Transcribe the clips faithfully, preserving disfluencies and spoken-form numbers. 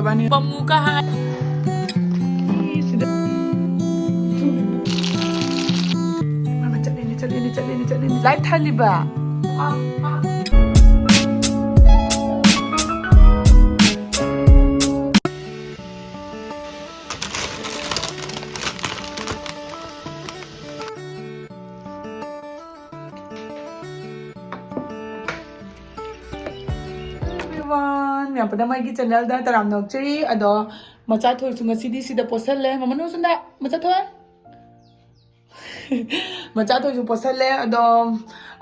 ꯕꯥꯅꯤ ꯄꯝꯃꯨ ꯀ ꯍꯥꯏ꯫ ꯁꯤꯗ꯫ ꯃꯥꯃ ꯆꯠꯂꯤꯅꯦ, ꯆꯠꯂꯤꯅꯦ, ꯆꯠꯂꯤꯅꯦ, ꯆꯠꯂꯤꯅꯦ꯫ ꯂꯥꯏꯠ ꯊꯥꯜꯂꯤꯕ꯫ Everyone, ꯃꯌꯥꯝ ꯄꯨꯝꯅꯃꯛ ꯑꯩꯒꯤ channelꯗ ꯇꯔꯥꯝꯅ ꯑꯣꯛꯆꯔꯤ꯫ ꯑꯗꯣ ꯃꯆꯥ ꯊꯣꯏꯁꯨ ꯉꯁꯤꯗꯤ ꯁꯤꯗ ꯄꯣꯠꯁꯜꯂꯦ꯫ ꯃꯃꯥ ꯅꯨꯡꯁꯤꯟꯗ, ꯃꯆꯥ ꯊꯣꯏ꯫ ꯃꯆꯥ ꯊꯣꯏꯁꯨ ꯄꯣꯠꯁꯜꯂꯦ꯫ ꯑꯗꯣ,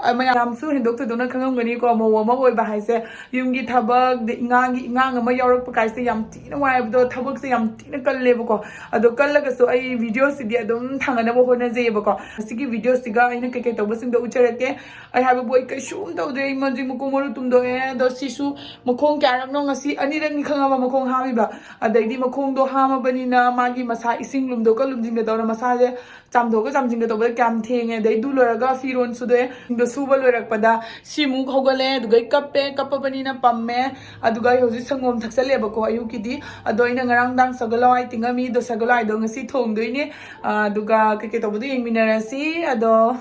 ꯑ, ꯃꯌꯥꯝꯁꯨ ꯍꯦꯟꯗꯣꯛ ꯊꯣꯏꯗꯣꯛꯅ ꯈꯪꯉꯝꯒꯅꯤꯀꯣ, ꯃꯧ ꯑꯃ ꯑꯣꯏꯕ ꯍꯥꯏꯁꯦ ꯌꯨꯝꯒꯤ ꯊꯕꯛ, ꯑꯗꯩ ꯏꯉꯥꯡꯒꯤ, ꯏꯉꯥꯡ ꯑꯃ ꯌꯥꯎꯔꯛꯄ ꯀꯥꯏꯁꯦ ꯌꯥꯝ ꯊꯤꯅ ꯋꯥꯏꯕꯗꯣ, ꯊꯕꯛꯁꯦ ꯌꯥꯝ ꯊꯤꯅ ꯀꯜꯂꯦꯕꯀꯣ꯫ ꯑꯗꯣ ꯀꯜꯂꯒꯁꯨ ꯑꯩ videoꯁꯤꯗꯤ ꯑꯗꯨꯝ ꯊꯥꯡꯒꯠꯅꯕ ꯍꯣꯠꯅꯖꯩꯌꯦꯕꯀꯣ꯫ ꯉꯁꯤꯒꯤ videoꯁꯤꯒ ꯑꯩꯅ ꯀꯩꯀꯩ ꯇꯧꯕꯁꯤꯡꯗꯣ ꯎꯠꯆꯔꯛꯀꯦ꯫ ꯑꯩ ꯍꯥꯏꯕꯕꯨ ꯑꯩ ꯀꯩꯁꯨꯝ ꯇꯧꯗ꯭ꯔꯦ꯫ ꯏꯃꯥꯖꯤ ꯃꯈꯣꯡ ꯃꯔꯨ ꯇꯨꯝꯗꯣꯛꯑꯦ꯫ ꯑꯗꯣ ꯁꯤꯁꯨ ꯃꯈꯣꯡ ꯀꯌꯥꯔꯛꯅꯣ ꯉꯁꯤ ꯑꯅꯤꯔꯛꯅꯤ ꯈꯪꯉꯕ ꯃꯈꯣꯡ ꯍꯥꯝꯃꯤꯕ꯫ ꯑꯗꯩꯗꯤ ꯃꯈꯣꯡꯗꯣ ꯍꯥꯝꯃꯕꯅꯤꯅ ꯃꯥꯒꯤ ꯃꯁꯥ ꯏꯁꯤꯡ ꯂꯨꯝꯗꯣꯛꯀ ꯂꯨꯝꯖꯤꯟꯒ ꯇꯧꯔ ꯃꯁꯥꯁꯦ ꯆꯥꯝꯊꯣꯛꯀ ꯆꯥꯝꯁꯤꯟꯒ ꯇꯧꯕꯗ ꯀꯌꯥꯝ ꯊꯦꯡꯉꯦ꯫ ꯑꯗꯩ ꯑꯗꯨ ꯂꯣꯏꯔꯒ ꯐꯤꯔꯣꯜ ꯁꯨꯗꯣꯛꯑꯦ꯫ ꯑꯗꯣ ꯁꯨꯕ ꯂꯣꯏꯔꯛꯄꯗ ꯁꯤꯃꯨꯛ ꯍꯧꯒꯠꯂꯦ, ꯑꯗꯨꯒ ꯑꯩ ꯀꯞꯄꯦ, ꯀꯞꯄꯕꯅꯤꯅ ꯄꯝꯃꯦ꯫ ꯑꯗꯨꯒ ꯑꯩ ꯍꯧꯖꯤꯛ ꯁꯪꯒꯣꯝ ꯊꯛꯆꯜꯂꯦꯕꯀꯣ ꯑꯌꯨꯛꯀꯤꯗꯤ꯫ ꯑꯗꯣ ꯑꯩꯅ ꯉꯔꯥꯡ ꯅꯨꯡꯗꯥꯡ ꯁꯒꯣꯜ ꯍꯋꯥꯏ ꯇꯤꯡꯉꯝꯃꯤ, ꯑꯗꯣ ꯁꯒꯣꯜ ꯍꯋꯥꯏꯗꯣ ꯉꯁꯤ ꯊꯣꯡꯗꯣꯏꯅꯦ꯫ ꯑꯥ, ꯑꯗꯨꯒ ꯀꯩꯀꯩ ꯇꯧꯕꯗꯣ ꯌꯦꯡꯃꯤꯟꯅꯔꯁꯤ꯫ ꯑꯗꯣ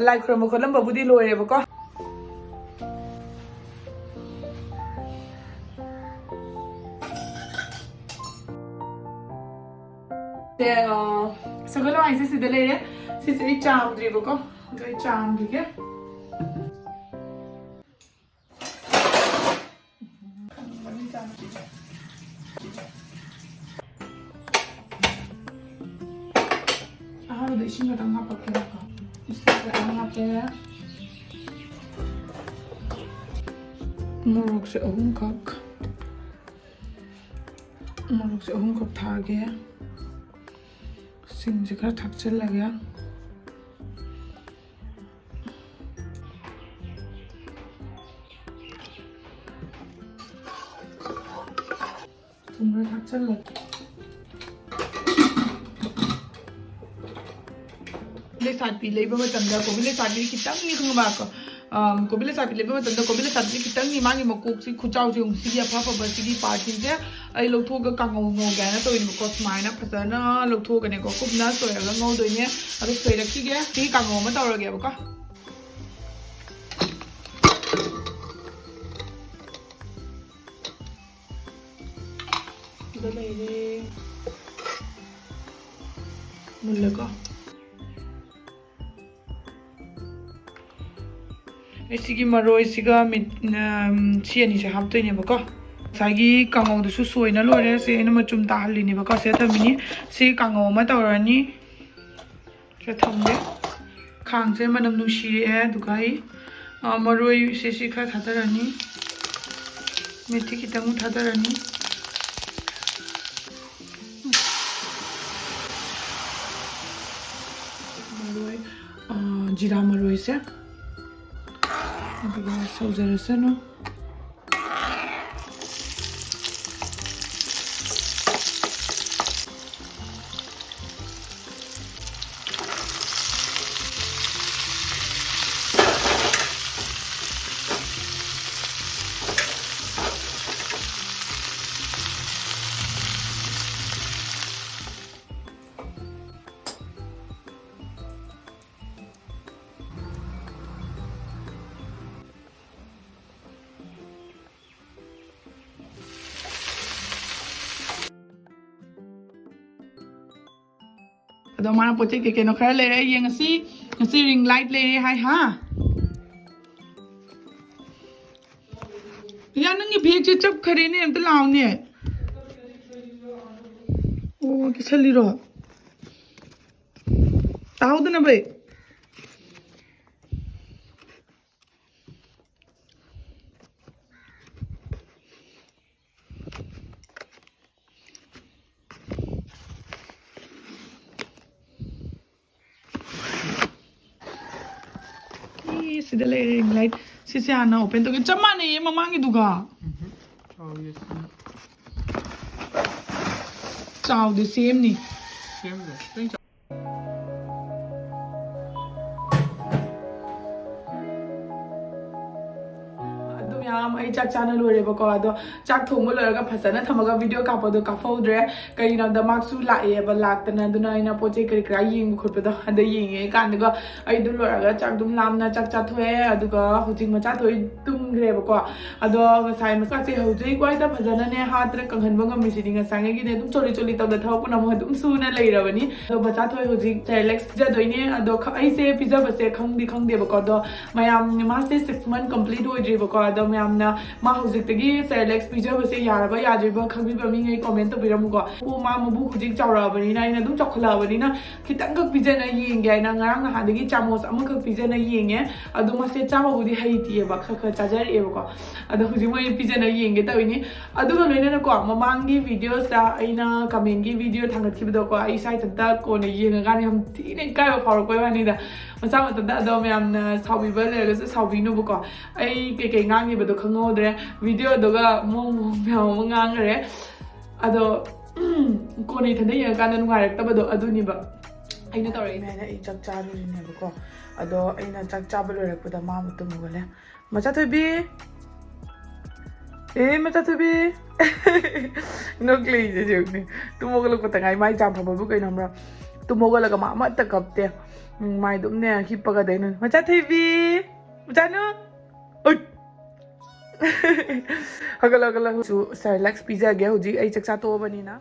ꯂꯥꯏ ꯈꯨꯔꯨꯝꯕ ꯈꯣꯠꯂꯝꯕꯕꯨꯗꯤ ꯂꯣꯏꯔꯦꯕꯀꯣ꯫ ꯁꯦ, ꯑ, ꯁꯒꯣꯜ ꯍꯋꯥꯏꯁꯦ ꯁꯤꯗ ꯂꯩꯔꯦ꯫ ꯁꯤꯁꯦ ꯑꯩ ꯆꯥꯝꯗ꯭ꯔꯤꯕꯀꯣ꯫ ꯑꯗꯣ ꯑꯩ ꯆꯥꯝꯈꯤꯒꯦ꯫ ꯑꯍꯥꯟꯕꯗ ꯏꯁꯤꯡ ꯈꯛꯇꯪ ꯍꯥꯞꯄꯛꯀꯦꯕꯀꯣ꯫ ꯏꯁꯤꯡ ꯈꯛꯇꯪ ꯍꯥꯞꯄꯦ꯫ ꯃꯣꯔꯣꯛꯁꯦ ꯑꯍꯨꯝꯈꯛ꯫ ꯃꯣꯔꯣꯛꯁꯦ ꯑꯍꯨꯝꯈꯛ ꯊꯥꯛꯑꯒꯦ꯫ ꯁꯤꯡꯁꯦ ꯈꯔ ꯊꯥꯛꯆꯤꯜꯂꯒꯦ꯫ ꯊꯨꯝ ꯈꯔ ꯊꯥꯛꯆꯜꯂꯒꯦ꯫ ꯂꯩꯁꯥꯠꯄꯤ ꯂꯩꯕ ꯃꯇꯝꯗ ꯀꯣꯕꯤ ꯂꯩꯁꯥꯠꯄꯤ ꯈꯤꯇꯪꯗꯤ ꯈꯪꯉꯕꯀꯣ, ꯀꯣꯕꯤ ꯂꯩꯁꯥꯕꯤ ꯂꯩꯕ ꯃꯇꯝꯗ ꯀꯣꯕꯤ ꯂꯩꯁꯥꯕꯤꯁꯦ ꯈꯤꯇꯪꯗꯤ ꯃꯥꯒꯤ ꯃꯀꯣꯛꯁꯤ, ꯈꯨꯆꯥꯎꯁꯦ ꯌꯦꯡꯉꯨ, ꯁꯤꯒꯤ ꯑꯐ ꯑꯐꯕ ꯁꯤꯒꯤ ꯄꯥꯔꯠꯁꯤꯡꯁꯦ ꯑꯩ ꯂꯧꯊꯣꯛꯑꯒ ꯀꯥꯡꯉꯧ ꯉꯧꯒꯦ ꯍꯥꯏꯅ ꯇꯧꯔꯤꯅꯦꯕꯀꯣ꯫ ꯁꯨꯃꯥꯏꯅ ꯐꯖꯅ ꯂꯧꯊꯣꯛꯑꯒꯅꯦꯀꯣ, ꯀꯨꯞꯅ ꯁꯣꯏꯔꯒ ꯉꯧꯗꯣꯏꯅꯦ꯫ ꯑꯗꯨ ꯁꯣꯏꯔꯛꯈꯤꯒꯦ꯫ ꯁꯤꯒꯤ ꯀꯥꯡꯉꯧ ꯑꯃ ꯇꯧꯔꯒꯦꯕꯀꯣ꯫ ꯁꯤꯗ ꯂꯩꯔꯦ꯫ ꯃꯨꯜꯂꯦꯀꯣ꯫ ꯑꯩ ꯁꯤꯒꯤ ꯃꯔꯣꯏꯁꯤꯒ ꯃꯤꯠ-, ꯎꯝ, ꯁꯤ ꯑꯅꯤꯁꯦ ꯍꯥꯞꯇꯣꯏꯅꯦꯕꯀꯣ꯫ ꯉꯁꯥꯏꯒꯤ ꯀꯥꯡꯉꯧꯗꯨꯁꯨ ꯁꯣꯏꯅ ꯂꯣꯏꯔꯦ꯫ ꯁꯤ ꯑꯩꯅ ꯃꯆꯨꯝ ꯇꯥꯍꯜꯂꯤꯅꯦꯕꯀꯣ꯫ ꯁꯤꯗ ꯊꯝꯃꯤꯅꯤ꯫ ꯁꯤ ꯀꯥꯡꯉꯧ ꯑꯃ ꯇꯧꯔꯅꯤ꯫ ꯁꯤꯗ ꯊꯝꯒꯦ꯫ ꯈꯥꯡꯁꯦ ꯃꯅꯝ ꯅꯨꯡꯁꯤꯔꯛꯑꯦ꯫ ꯑꯗꯨꯒ ꯑꯩ, ꯑ, ꯃꯔꯣꯏꯁꯦ ꯁꯤ ꯈꯔ ꯊꯥꯗꯔꯅꯤ꯫ ꯃꯦꯊꯤ ꯈꯤꯇꯪ ꯊꯥꯗꯔꯅꯤ꯫ ꯃꯔꯣꯏ, ꯑ, ꯖꯤꯔꯥ ꯃꯔꯣꯏꯁꯦ꯫ ꯑꯗꯨꯒ ꯁꯧꯖꯔꯁꯅꯨ꯫ ꯑꯗꯣ ꯃꯥꯅ ꯄꯣꯠ ꯆꯩ ꯀꯩ ꯀꯩꯅꯣ ꯈꯔ ꯂꯩꯔꯦ꯫ ꯌꯦꯡꯉꯁꯤ꯫ ꯉꯁꯤ ring light ꯂꯩꯔꯦ ꯍꯥꯏ, ꯍꯥ? ꯌꯥ, ꯅꯪꯒꯤ ꯕꯦꯒꯁꯦ ꯆꯞꯈ꯭ꯔꯦꯅꯦ, ꯑꯝꯇ ꯂꯥꯎꯅꯦ꯫ ꯑꯣ, ꯀꯤꯁꯜꯂꯤꯔꯣ? ꯇꯥꯍꯧꯗꯅꯕ꯫ ꯏ, ꯁꯤꯗ ꯂꯩꯔꯦ ring light꯫ ꯁꯤꯁꯦ ꯍꯥꯟꯅ open ꯇꯧꯒꯦ꯫ ꯆꯞ ꯃꯥꯟꯅꯩꯌꯦ ꯃꯃꯥꯡꯒꯤꯗꯨꯒ꯫ ꯎꯝꯍꯨꯝ꯫ ꯆꯥꯎꯗꯦ ꯁꯦꯝ-, ꯆꯥꯎꯗꯦ, same ꯅꯤ꯫ Same ꯅꯦ꯫ ꯈꯤꯇꯪ ꯆꯥꯎ-, ꯆꯥꯛ ꯆꯥꯅ ꯂꯣꯏꯔꯦꯕꯀꯣ꯫ ꯑꯗꯣ ꯆꯥꯛ ꯊꯣꯡꯕ ꯂꯣꯏꯔꯒ ꯐꯖꯅ ꯊꯝꯃꯒ ꯚꯤꯗꯤꯑꯣ ꯀꯥꯞꯄꯗꯣ ꯀꯥꯞꯍꯧꯗ꯭ꯔꯦ꯫ ꯀꯩꯒꯤꯅꯣꯗ ꯃꯥꯁꯨ ꯂꯥꯛꯑꯦꯕ, ꯂꯥꯛꯇꯅ꯫ ꯑꯗꯨꯅ ꯑꯩꯅ ꯄꯣꯠ ꯆꯩ ꯀꯔꯤ ꯀꯔꯥ ꯌꯦꯡꯕ ꯈꯣꯠꯄꯗꯣ ꯑꯗ ꯌꯦꯡꯉꯦ ꯀꯥꯟꯗꯨꯒ ꯑꯩꯗꯣ ꯂꯣꯏꯔꯒ ꯆꯥꯛ ꯑꯗꯨꯝ ꯂꯥꯝꯅ ꯆꯥꯛ ꯆꯥꯊꯣꯛꯑꯦ꯫ ꯑꯗꯨꯒ ꯍꯧꯖꯤꯛ ꯃꯆꯥ ꯊꯣꯏ ꯇꯨꯝꯈ꯭ꯔꯦꯕꯀꯣ꯫ ꯑꯗꯣ ꯉꯁꯥꯏ ꯃꯆꯥꯁꯦ ꯍꯧꯖꯤꯛ ꯋꯥꯏꯗ ꯐꯖꯅꯅꯦ ꯍꯥꯠꯇꯅ ꯀꯪꯍꯟꯕ ꯉꯝꯃꯤꯁꯤꯗꯤ ꯉꯁꯥꯏꯉꯩꯒꯤꯅꯦ ꯑꯗꯨꯝ ꯆꯣꯂꯤ ꯆꯣꯂꯤ ꯇꯧꯗ ꯊꯕꯛ ꯄꯨꯝꯅꯃꯛ ꯑꯗꯨꯝ ꯁꯨꯅ ꯂꯩꯔꯕꯅꯤ꯫ ꯑꯗꯣ ꯃꯆꯥ ꯊꯣꯏ ꯍꯧꯖꯤꯛ ꯁꯦꯔꯦꯂꯦꯛꯁ ꯄꯤꯖꯗꯣꯏꯅꯦ꯫ ꯑꯗꯣ ꯈ-, ꯑꯩꯁꯦ ꯄꯤꯖꯕꯁꯦ ꯈꯪꯗꯤ ꯈꯪꯗꯦꯕꯀꯣ꯫ ꯑꯗꯣ ꯃꯌꯥꯝ ꯃꯥꯁꯦ ꯁꯤꯛꯁ ꯃꯟꯠ ꯀꯝꯄ꯭ꯂꯤꯠ ꯑꯣꯏꯗ꯭ꯔꯤꯕꯀꯣ꯫ ꯑꯗꯣ ꯃꯌꯥꯝꯅ ꯃꯥ ꯍꯧꯖꯤꯛꯇꯒꯤ ꯁꯦꯔꯦꯂꯦꯛꯁ ꯄꯤꯖꯕꯁꯦ ꯌꯥꯔꯕ ꯌꯥꯗ꯭ꯔꯤꯕ ꯈꯪꯕꯤꯕ ꯃꯤꯉꯩ ꯀꯣꯃꯦꯟ ꯇꯧꯕꯤꯔꯝꯃꯨꯀꯣ꯫ ꯑꯣ, ꯃꯥ ꯃꯕꯨ ꯍꯧꯖꯤꯛ ꯆꯥꯎꯔꯛꯑꯕꯅꯤꯅ, ꯑꯩꯅ ꯑꯗꯨꯝ ꯆꯥꯎꯈꯠꯂꯛꯑꯕꯅꯤꯅ ꯈꯤꯇꯪꯈꯛ ꯄꯤꯖꯅ ꯌꯦꯡꯒꯦ ꯍꯥꯏꯅ ꯉꯔꯥꯡ ꯅꯍꯥꯟꯗꯒꯤ ꯆꯥꯃꯣꯁ ꯑꯃꯈꯛ ꯄꯤꯖꯅ ꯌꯦꯡꯉꯦ꯫ ꯑꯗꯣ ꯃꯥꯁꯦ ꯆꯥꯕꯕꯨꯗꯤ ꯍꯩꯇꯦꯕ, ꯈꯔ ꯈꯔ ꯆꯥꯖꯔꯛꯑꯦꯕꯀꯣ꯫ ꯑꯗꯣ ꯍꯧꯖꯤꯛ ꯃꯣꯏ ꯄꯤꯖꯅ ꯌꯦꯡꯒꯦ ꯇꯧꯔꯤꯅꯤ꯫ ꯑꯗꯨꯒ ꯂꯣꯏꯅꯅꯀꯣ, ꯃꯃꯥꯡꯒꯤ ꯚꯤꯗꯤꯑꯣꯁꯇ ꯑꯩꯅ ꯀꯃꯦꯟꯒꯤ ꯚꯤꯗꯤꯑꯣ ꯊꯥꯡꯒꯠꯈꯤꯕꯗꯣꯀꯣ, ꯑꯩ ꯏꯁꯥ ꯏꯊꯟꯇ ꯀꯣꯟꯅ ꯌꯦꯡꯉꯀꯥꯟꯗ ꯌꯥꯝ ꯊꯤꯅ ꯏꯀꯥꯏꯕ ꯐꯥꯎꯔꯛꯄꯩ ꯋꯥꯅꯤꯗ꯫ ꯃꯆꯥ ꯃꯇꯝꯗ ꯑꯗꯣ ꯃꯌꯥꯝꯅ ꯁꯥꯎꯕꯤꯕ ꯂꯩꯔꯒꯁꯨ ꯁꯥꯎꯕꯤꯅꯨꯕꯀꯣ꯫ ꯑꯩ ꯀꯩꯀꯩ ꯉꯥꯡꯉꯤꯕꯗꯣ ꯈꯪꯍꯧꯗ꯭ꯔꯦ꯫ ꯚꯤꯗꯤꯑꯣꯗꯨꯒ ꯃꯑꯣꯡ ꯃꯑꯣꯡ ꯃꯌꯥꯝ ꯑꯃ ꯉꯥꯡꯈ꯭ꯔꯦ꯫ ꯑꯗꯣ ꯀꯣꯟꯅ ꯏꯊꯟꯇ ꯌꯦꯡꯉꯀꯥꯟꯗ ꯅꯨꯡꯉꯥꯏꯔꯛꯇꯕꯗꯣ ꯑꯗꯨꯅꯤꯕ ꯑꯩꯅ ꯇꯧꯔꯛꯏꯁꯦ꯫ ꯍꯥꯏꯅ ꯑꯩ ꯆꯥꯛ ꯆꯥꯔꯨꯔꯤꯅꯦꯕꯀꯣ꯫ ꯑꯗꯣ ꯑꯩꯅ ꯆꯥꯛ ꯆꯥꯕ ꯂꯣꯏꯔꯛꯄꯗ ꯃꯥ ꯑꯃꯨꯛ ꯇꯨꯝꯃꯒ ꯂꯩ꯫ ꯃꯆꯥꯊꯣꯏꯕꯤ! ꯑꯦ, ꯃꯆꯥꯊꯣꯏꯕꯤ! ꯅꯣꯛꯂꯛꯏꯁꯦ ꯌꯦꯡꯉꯨꯅꯦ꯫ ꯇꯨꯝ ꯍꯧꯒꯠꯂꯛꯄꯗ ꯉꯥꯏ ꯃꯥꯏ ꯆꯥꯝ ꯐꯕꯕꯨ ꯀꯩꯅꯣ ꯈꯪꯕ꯭ꯔꯥ? ꯇꯨꯝ ꯍꯧꯒꯠꯂꯒ ꯃꯥ ꯑꯃꯠꯇ ꯀꯞꯇꯦ꯫ ꯎꯝ, ꯃꯥꯏ ꯑꯗꯨꯝꯅꯦ ꯍꯤꯞꯄꯒ ꯑꯗꯩ ꯅꯨ-, "ꯃꯆꯥꯊꯣꯏꯕꯤ! ꯃꯆꯥꯅꯨ!" ꯎꯠ! ꯍꯧꯒꯠꯂꯣ, ꯍꯧꯒꯠꯂꯣ꯫ ꯁꯦꯔꯦꯂꯦꯛꯁ ꯄꯤꯖꯒꯦ ꯍꯧꯖꯤꯛ ꯑꯩ ꯆꯥꯛ ꯆꯥ ꯇꯣꯛꯑꯕꯅꯤꯅ꯫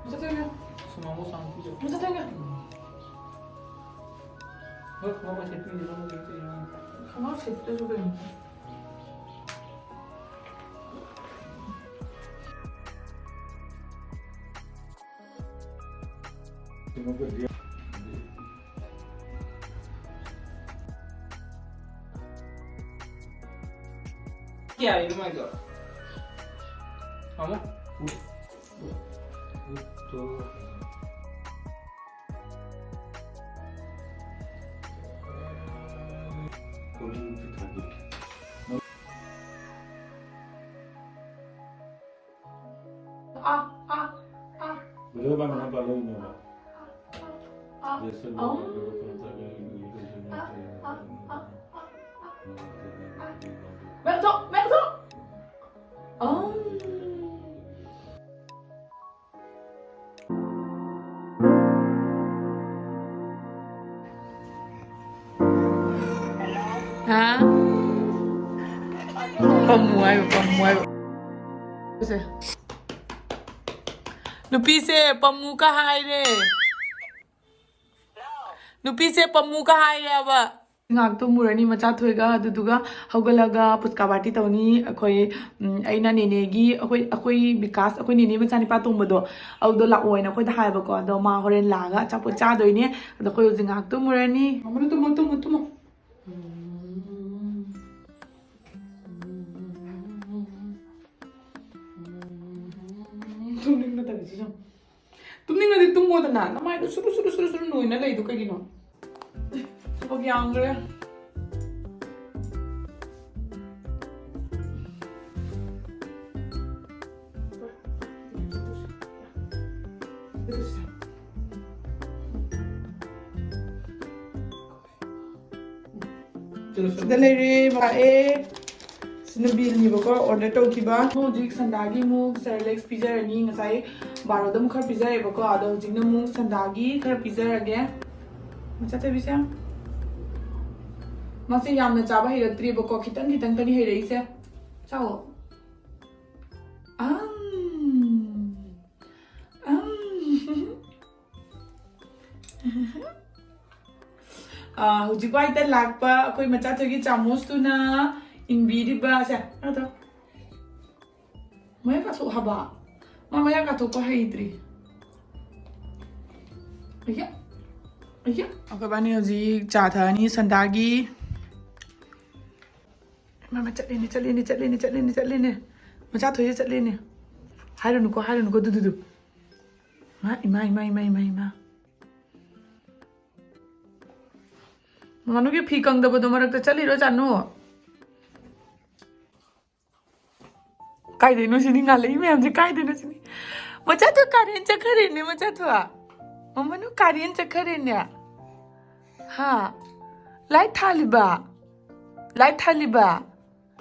ꯃꯆꯥꯊꯣꯏꯕꯤ! ꯁꯨꯃꯥꯡ ꯁꯥꯡ ꯄꯤꯖꯧ꯫ ꯃꯆꯥꯊꯣꯏꯕꯤ! ꯍꯣꯏ, ꯈꯣꯡꯒ꯭ꯔꯥꯎ ꯁꯦꯠꯄꯤꯔꯤꯗꯣ ꯅꯪ ꯀꯩꯅꯣ? ꯈꯣꯡꯒ꯭ꯔꯥꯎ ꯁꯦꯠꯇ꯭ꯔꯁꯨ ꯀꯩꯅꯣ? ꯀꯌꯥ ꯍꯥꯏꯅꯣ ꯃꯥꯏꯗꯣ? ꯑꯃꯨꯛ? ꯑꯥ, ꯑꯥ, ꯑꯥ꯫ ꯕ꯭ꯔꯗꯔ ꯏꯕꯥꯅꯤ ꯍꯥꯞꯄ ꯂꯧꯔꯤꯅꯦꯕ꯫ ꯑꯥ, ꯑꯥ, ꯖꯦꯁꯟ ꯑꯥ꯫ ꯕ꯭ꯔꯗꯔ ꯐꯣꯟ ꯇꯧꯔꯒ ꯑꯥ, ꯑꯥ, ꯑꯥ꯫ ꯄꯝꯃꯨ ꯍꯥꯏꯕ, ꯄꯝꯃꯨ ꯍꯥꯏꯕ꯫ ꯁꯦ꯫ ꯅꯨꯄꯤꯁꯦ ꯄꯝꯃꯨꯀ ꯍꯥꯏꯔꯦ꯫ ꯅꯨꯄꯤꯁꯦ ꯄꯝꯃꯨꯀ ꯍꯥꯏꯔꯦꯕ꯫ ꯉꯥꯏꯍꯥꯛ ꯇꯨꯝꯃꯨꯔꯅꯤ ꯃꯆꯥ ꯊꯣꯏꯒ, ꯑꯗꯨꯗꯨꯒ ꯍꯧꯒꯠꯂꯒ ꯄꯨꯁꯀꯥ ꯄꯥꯔꯇꯤ ꯇꯧꯅꯤ꯫ ꯑꯩꯈꯣꯏ, ꯎꯝ, ꯑꯩꯅ ꯅꯦꯅꯦꯒꯤ, ꯑꯩꯈꯣꯏ, ꯑꯩꯈꯣꯏ ꯕꯤꯀꯥꯁ, ꯑꯩꯈꯣꯏ ꯅꯦꯅꯦ ꯃꯆꯥꯅꯤꯄꯥ ꯇꯣꯝꯕꯗꯣ, ꯑꯗꯨꯗꯣ ꯂꯥꯛꯑꯣ ꯍꯥꯏꯅ ꯑꯩꯈꯣꯏꯗ ꯍꯥꯏꯕꯀꯣ꯫ ꯑꯗꯣ ꯃꯥ ꯍꯣꯔꯦꯟ ꯂꯥꯛꯑꯒ ꯑꯆꯥꯄꯣꯠ ꯆꯥꯗꯣꯏꯅꯦ꯫ ꯑꯗꯣ ꯑꯩꯈꯣꯏ ꯍꯧꯖꯤꯛ ꯉꯥꯏꯍꯥꯛ ꯇꯨꯝꯃꯨꯔꯅꯤ꯫ ꯃꯃꯥꯅ ꯇꯨꯝꯃꯣ, ꯇꯨꯝꯃꯣ, ꯇꯨꯝꯃꯣ꯫ ꯇꯨꯝꯅꯤꯡꯕ ꯇꯧꯔꯤꯁꯤ ꯌꯦꯡꯉꯨ꯫ ꯇꯨꯝꯅꯤꯡꯉꯗꯤ ꯇꯨꯝꯃꯣꯗꯅ, ꯅꯃꯥꯏꯗꯣ ꯁꯨꯔꯨ ꯁꯨꯔꯨ ꯁꯨꯔꯨ ꯁꯨꯔꯨ ꯅꯣꯏꯅ ꯂꯩꯗꯣ ꯀꯩꯒꯤꯅꯣ? ꯊꯕꯛ ꯌꯥꯝꯈ꯭ꯔꯦ꯫ ꯁꯤꯗ ꯂꯩꯔꯦ, ꯂꯥꯛꯑꯦ꯫ ꯁꯤꯅ ꯕꯤꯜꯅꯤꯕꯀꯣ, ꯑꯣꯔꯗꯔ ꯇꯧꯈꯤꯕ꯫ ꯍꯧꯖꯤꯛ ꯁꯟꯗꯥꯒꯤ ꯑꯃꯨꯛ ꯁꯦꯔꯤꯂꯦꯛꯁ ꯄꯤꯖꯔꯅꯤ꯫ ꯉꯁꯥꯏ ꯕꯥꯔꯣꯗ ꯑꯃꯨꯛ ꯈꯔ ꯄꯤꯖꯔꯦꯕꯀꯣ, ꯑꯗꯣ ꯍꯧꯖꯤꯛꯅ ꯑꯃꯨꯛ ꯁꯟꯗꯥꯒꯤ ꯈꯔ ꯄꯤꯖꯔꯒꯦ꯫ ꯃꯆꯥ ꯊꯣꯏꯕꯤꯁꯦ, ꯃꯥꯁꯦ ꯌꯥꯝꯅ ꯆꯥꯕ ꯍꯩꯔꯛꯇ꯭ꯔꯤꯕꯀꯣ, ꯈꯤꯇꯪ ꯈꯤꯇꯪꯇꯅꯤ ꯍꯩꯔꯛꯏꯁꯦ꯫ ꯆꯥꯎꯑꯣ꯫ ꯑꯝ꯫ ꯑꯝ꯫ ꯑꯥ, ꯍꯧꯖꯤꯛ ꯋꯥꯏꯗ ꯂꯥꯛꯄ ꯑꯩꯈꯣꯏ ꯃꯆꯥꯊꯣꯏꯒꯤ ꯆꯥꯃꯨꯁꯇꯨꯅ ꯏꯟꯕꯤꯔꯤꯕ ꯁꯦ꯫ ꯑꯗꯣ ꯃꯌꯥ ꯀꯥꯊꯣꯛ ꯍꯥꯏꯕ꯫ ꯃꯥ ꯃꯌꯥ ꯀꯥꯊꯣꯛꯄ ꯍꯩꯇ꯭ꯔꯤ꯫ ꯑꯌꯥ꯫ ꯑꯌꯥ꯫ ꯑꯩꯈꯣꯏ ꯏꯕꯥꯅꯤ ꯍꯧꯖꯤꯛ ꯆꯥ ꯊꯛꯑꯅꯤ ꯁꯟꯗꯥꯒꯤ꯫ ꯃꯥ, ꯃꯥ ꯆꯠꯂꯤꯅꯦ, ꯆꯠꯂꯤꯅꯦ, ꯆꯠꯂꯤꯅꯦ, ꯆꯠꯂꯤꯅꯦ, ꯆꯠꯂꯤꯅꯦ꯫ ꯃꯆꯥꯊꯣꯏꯁꯦ ꯆꯠꯂꯤꯅꯦ꯫ ꯍꯥꯏꯔꯨꯅꯨꯀꯣ, ꯍꯥꯏꯔꯨꯅꯨꯀꯣ, ꯗꯨ, ꯗꯨ, ꯗꯨ꯫ ꯃꯥ, ꯏꯃꯥ, ꯏꯃꯥ, ꯏꯃꯥ, ꯏꯃꯥ, ꯏꯃꯥ꯫ ꯃꯉꯥꯅꯨꯒꯤ ꯐꯤ ꯀꯪꯗꯕꯗꯣ ꯃꯔꯛꯇ ꯆꯠꯂꯤꯔꯣ, ꯆꯥꯅꯨ? ꯀꯥꯏꯗꯩꯅꯣ ꯁꯤꯅꯤ? ꯉꯥꯜꯂꯛꯏ ꯃꯌꯥꯝꯁꯦ ꯀꯥꯏꯗꯩꯅꯣ ꯁꯤꯅꯤ? ꯃꯆꯥꯊꯣ ꯀꯥꯔꯦꯟ ꯆꯠꯈ꯭ꯔꯦꯅꯦ, ꯃꯆꯥꯊꯣ꯫ ꯃꯃꯥꯅꯨ ꯀꯥꯔꯦꯟ ꯆꯠꯈ꯭ꯔꯦꯅꯦ꯫ ꯍꯥ? ꯂꯥꯏꯠ ꯊꯥꯜꯂꯤꯕ? ꯂꯥꯏꯠ ꯊꯥꯜꯂꯤꯕ?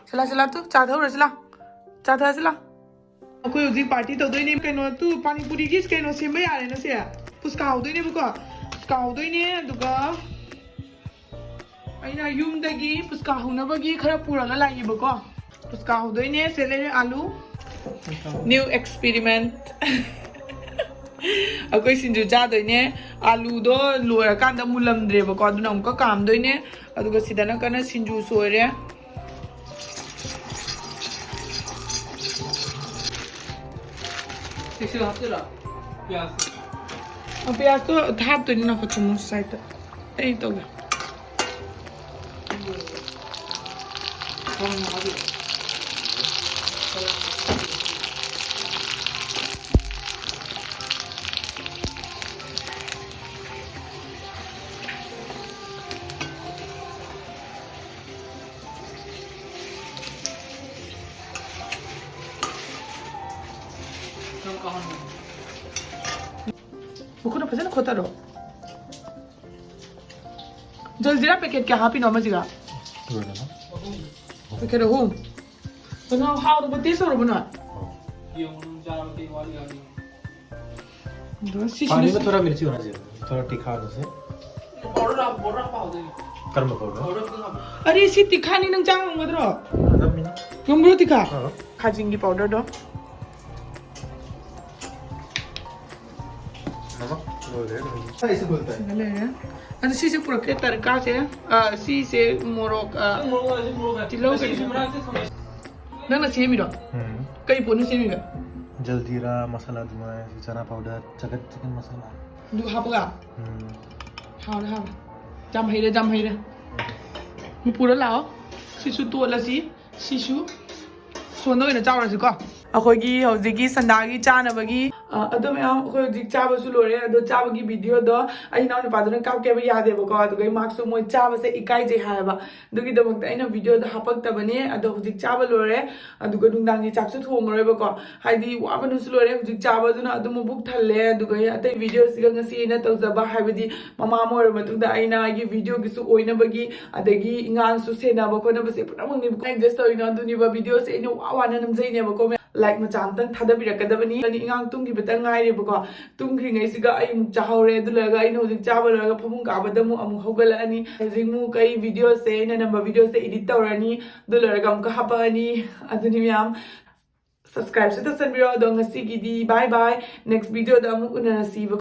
ꯁꯤꯂꯥ, ꯁꯤꯂꯥ, ꯇꯨ, ꯆꯥ ꯊꯛꯎꯔꯁꯤ ꯂꯥ꯫ ꯆꯥ ꯊꯛꯑꯁꯤ ꯂꯥ꯫ ꯑꯩꯈꯣꯏ ꯍꯧꯖꯤꯛ ꯄꯥꯔꯇꯤ ꯇꯧꯗꯣꯏꯅꯦ꯫ ꯀꯩꯅꯣ, ꯇꯨ, ꯄꯥꯅꯤꯄꯨꯔꯤꯒꯤ ꯀꯩꯅꯣ ꯁꯦꯝꯕ ꯌꯥꯔꯦ ꯉꯁꯤ꯫ ꯄꯨꯁꯀꯥ ꯍꯧꯗꯣꯏꯅꯦꯕꯀꯣ꯫ ꯄꯨꯁꯀꯥ ꯍꯧꯗꯣꯏꯅꯦ, ꯑꯗꯨꯒ ꯑꯩꯅ ꯌꯨꯝꯗꯒꯤ ꯄꯨꯁꯀꯥ ꯍꯧꯅꯕꯒꯤ ꯈꯔ ꯄꯨꯔꯒ ꯂꯥꯛꯏꯕꯀꯣ꯫ ꯀꯥꯍꯧꯗꯣꯏꯅꯦ꯫ ꯁꯦ ꯂꯩꯔꯦ ꯑꯥꯂꯨ꯫ New experiment꯫ ꯑꯩꯈꯣꯏ ꯁꯤꯡꯖꯨ ꯆꯥꯗꯣꯏꯅꯦ꯫ ꯑꯥꯂꯨꯗꯣ ꯂꯣꯏꯔꯀꯥꯟꯗ ꯃꯨꯜꯂꯝꯗ꯭ꯔꯦꯕꯀꯣ, ꯑꯗꯨꯅ ꯑꯃꯨꯛꯀ ꯀꯥꯝꯗꯣꯏꯅꯦ꯫ ꯑꯗꯨꯒ ꯁꯤꯗꯅ ꯀꯟꯅ ꯁꯤꯡꯖꯨ ꯁꯣꯏꯔꯦ꯫ ꯁꯤꯁꯨ ꯍꯥꯞꯇꯣꯏꯔꯣ? ꯄꯤꯌꯥꯁ꯫ ꯑ, ꯄꯤꯌꯥꯁꯇꯣ ꯍꯥꯞꯇꯣꯏꯅꯤ, ꯅꯥꯀꯣ ꯆꯨꯝꯃꯣ ꯁꯥꯏꯗ꯫ ꯑꯩ ꯇꯧꯒꯦ꯫ ꯃꯈꯨꯠꯅ ꯐꯖꯅ ꯈꯣꯠꯇꯔꯣ꯫ ꯖꯜꯖꯤꯔꯥ packet ꯀꯌꯥ ꯍꯥꯞꯄꯤꯅꯣ ꯑꯃꯁꯤꯒ? ꯂꯣꯏꯔꯦꯅ꯫ Packet ꯑꯍꯨꯝ꯫ ꯀꯩꯅꯣ ꯍꯥꯎꯔꯕ, taste ꯇꯧꯔꯕ ꯅꯣꯏ? ꯑꯗꯣ ꯁꯤ ꯄꯥꯅꯤ ꯁꯤꯅ ꯃꯦ ꯊꯣꯔꯥ ꯃꯤꯔꯆꯤ ꯍꯣꯅꯥ ꯆꯥꯍꯤꯌꯦ꯫ ꯊꯣꯔꯥ ꯇꯤꯈꯥ ꯍꯣꯅꯥ ꯆꯥꯍꯤꯌꯦ꯫ ꯀꯔꯝꯕ powder? ꯑꯔꯦ, ꯁꯤ ꯇꯤꯈꯥꯅꯤ, ꯅꯪ ꯆꯥ ꯉꯝꯒꯗ꯭ꯔꯣ? ꯉꯝꯃꯤꯅ꯫ ꯉꯝꯕ꯭ꯔꯣ ꯇꯤꯈꯥ? ꯑꯥ꯫ ꯈꯥꯖꯤꯡꯒꯤ powderꯗꯣ꯫ ꯃꯃꯥ, ꯂꯣꯏꯔꯦ, ꯂꯣꯏꯔꯦ꯫ ꯑꯩꯁꯨ ꯂꯣꯏꯔꯦ꯫ ꯁꯤꯗ ꯂꯩꯔꯦ꯫ ꯑꯗꯨ ꯁꯤꯁꯦ ꯄꯨꯔꯛꯀꯦ, ꯇꯔꯀꯥꯁꯦ꯫ ꯑ, ꯁꯤꯁꯦ ꯃꯣꯔꯣꯛ, ꯑ, ꯇꯤꯜꯍꯧ ꯀꯩꯀꯥ꯫ ꯅꯪꯅ ꯁꯦꯝꯃꯤꯔꯣ? ꯎꯝ꯫ ꯀꯩ ꯄꯣꯠꯅꯣ ꯁꯦꯝꯃꯤꯕ? ꯖꯜꯖꯤꯔꯥ ꯃꯁꯥꯂꯥ ꯑꯗꯨꯃꯥꯏꯅ, ꯆꯅꯥ powder, chicken, chicken ꯃꯁꯥꯂꯥ꯫ ꯑꯗꯨ ꯍꯥꯞꯄꯒ? ꯎꯝ꯫ ꯍꯥꯎꯔꯦ, ꯍꯥꯎꯔꯦ꯫ ꯌꯥꯝ ꯍꯩꯔꯦ, ꯌꯥꯝ ꯍꯩꯔꯦ꯫ ꯄꯨꯔ ꯂꯥꯛꯑꯣ꯫ ꯁꯤꯁꯨ ꯇꯣꯠꯂꯁꯤ, ꯁꯤꯁꯨ꯫ ꯁꯣꯟꯗ ꯑꯣꯏꯅ ꯆꯥꯎꯔꯁꯤꯀꯣ꯫ ꯑꯩꯈꯣꯏꯒꯤ ꯍꯧꯖꯤꯛꯀꯤ ꯁꯟꯗꯥꯒꯤ ꯆꯥꯅꯕꯒꯤ, ꯑ, ꯑꯗꯨ ꯃꯌꯥꯝ ꯑꯩꯈꯣꯏ ꯍꯧꯖꯤꯛ ꯆꯥꯕꯁꯨ ꯂꯣꯏꯔꯦ꯫ ꯑꯗꯣ ꯆꯥꯕꯒꯤ videoꯗꯣ ꯑꯩ ꯏꯅꯥꯎꯅꯨꯄꯥꯗꯨꯅ ꯀꯥꯞꯀꯦꯕ ꯌꯥꯗꯦꯕꯀꯣ, ꯑꯗꯨꯒ ꯃꯥꯁꯨ ꯃꯣꯏ ꯆꯥꯕꯁꯦ ꯏꯀꯥꯏꯖꯩ ꯍꯥꯏꯌꯦꯕ꯫ ꯑꯗꯨꯒꯤꯗꯃꯛꯇ ꯑꯩꯅ videoꯗ ꯍꯥꯄꯛꯇꯕꯅꯦ꯫ ꯑꯗꯣ ꯍꯧꯖꯤꯛ ꯆꯥꯕ ꯂꯣꯏꯔꯦ, ꯑꯗꯨꯒ ꯅꯨꯡꯗꯥꯡꯒꯤ ꯆꯥꯛꯁꯨ ꯊꯣꯡꯉꯔꯣꯏꯕꯀꯣ, ꯍꯥꯏꯗꯤ ꯋꯥꯕꯅꯁꯨ ꯂꯣꯏꯔꯦ꯫ ꯍꯧꯖꯤꯛ ꯆꯥꯕꯗꯨꯅ ꯑꯗꯨꯝ ꯃꯕꯨꯛ ꯊꯜꯂꯦ꯫ ꯑꯗꯨꯒ ꯑꯇꯩ videoꯁꯤꯒ ꯉꯁꯤ ꯑꯩꯅ ꯇꯧꯖꯕ, ꯍꯥꯏꯕꯗꯤ ꯃꯃꯥ ꯑꯃ ꯑꯣꯏꯔꯕ ꯃꯇꯨꯡꯗ ꯑꯩꯅ ꯑꯩꯒꯤ videoꯒꯤꯁꯨ ꯑꯣꯏꯅꯕꯒꯤ, ꯑꯗꯒꯤ ꯑꯉꯥꯡꯁꯨ ꯁꯦꯟꯅꯕ ꯈꯣꯠꯅꯕꯁꯦ ꯄꯨꯝꯅꯃꯛꯅꯦꯕꯀꯣ adjust ꯇꯧꯔꯤꯅꯣ, ꯑꯗꯨꯅꯦꯕ videoꯁꯦ ꯑꯩꯅ ꯋꯥ ꯋꯥꯅ ꯅꯝꯖꯩꯅꯦꯕꯀꯣ꯫ ꯂꯥꯏꯛ ꯃꯆꯥ ꯑꯝꯇꯪ ꯊꯥꯗꯕꯤꯔꯛꯀꯗꯕꯅꯤ꯫ ꯑꯅꯤ ꯑꯉꯥꯡ ꯇꯨꯝꯈꯤꯕꯇ ꯉꯥꯏꯔꯦꯕꯀꯣ, ꯇꯨꯝꯈ꯭ꯔꯤꯉꯩꯁꯤꯒ ꯑꯩ ꯑꯃꯨꯛ ꯆꯥꯍꯧꯔꯦ꯫ ꯑꯗꯨ ꯂꯣꯏꯔꯒ ꯑꯩꯅ ꯍꯧꯖꯤꯛ ꯆꯥꯕ ꯂꯣꯏꯔꯒ ꯐꯃꯨꯡ ꯀꯥꯕꯗ ꯑꯃꯨꯛ ꯑꯃꯨꯛ ꯍꯧꯒꯠꯂꯛꯑꯅꯤ꯫ ꯍꯧꯖꯤꯛ ꯑꯃꯨꯛ ꯑꯩ ꯚꯤꯗꯤꯑꯣꯁꯦ, ꯑꯩꯅ ꯅꯝꯕ ꯚꯤꯗꯤꯑꯣꯁꯦ ꯏꯗꯤꯠ ꯇꯧꯔꯅꯤ꯫ ꯑꯗꯨ ꯂꯣꯏꯔꯒ ꯑꯃꯨꯛꯀ ꯍꯥꯞꯄꯛꯑꯅꯤ꯫ ꯑꯗꯨꯅꯤ ꯃꯌꯥꯝ, ꯁꯕꯁꯀ꯭ꯔꯥꯏꯕꯁꯨ ꯇꯧꯁꯟꯕꯤꯔꯣ꯫ ꯑꯗꯣ ꯉꯁꯤꯒꯤꯗꯤ ꯕꯥꯏ ꯕꯥꯏ, ꯅꯦꯛꯁ ꯚꯤꯗꯤꯑꯣꯗ ꯑꯃꯨꯛ ꯎꯅꯔꯁꯤ꯫